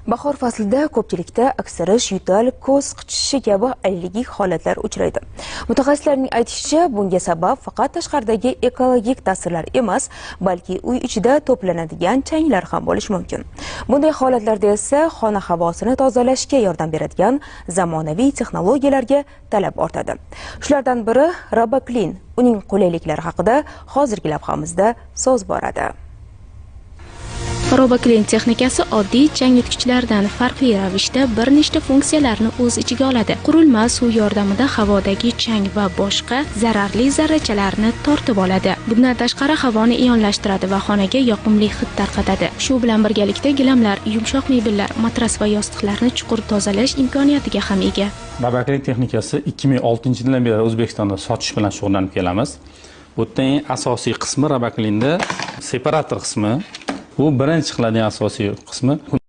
Bahor faslida ko'pchilikda aksirish, yo'tal, ko'z qichishishi kabi allergik holatlar uchraydi. Mutaxassislarning aytishicha, bunga sabab faqat tashqaridagi ekologik ta'sirlar emas, balki uy ichida to'planadigan changlar ham bo'lishi mumkin. Bunday holatlarda esa xona havosini tozalashga yordam beradigan zamonaviy texnologiyalarga talab ortadi. Shulardan biri RoboClean. Uning qulayliklari haqida hozirgi lavhamizda so'z boradi. RoboClean texnikasi oddiy changyutgichlardan farqli ravishda bir nechta funksiyalarni o'z ichiga oladi. Qurilma suv yordamida havodagi chang va boshqa zararli zarrachalarni tortib oladi. Bundan tashqari, havoni ionlashtiradi va xonaga yoqimli hid tarqatadi. Shu bilan birgalikda gilamlar, yumshoq mebellar, matras va yostiqlarni chuqur tozalash imkoniyatiga ham ega. RoboClean texnikasi 2006 yildan beri O'zbekistonda sotish bilan shug'ullanib kelamiz. Bu yerda eng asosiy qismi RoboCleanda separator qismi. Bu birinchi qiladigan asosiy qismi.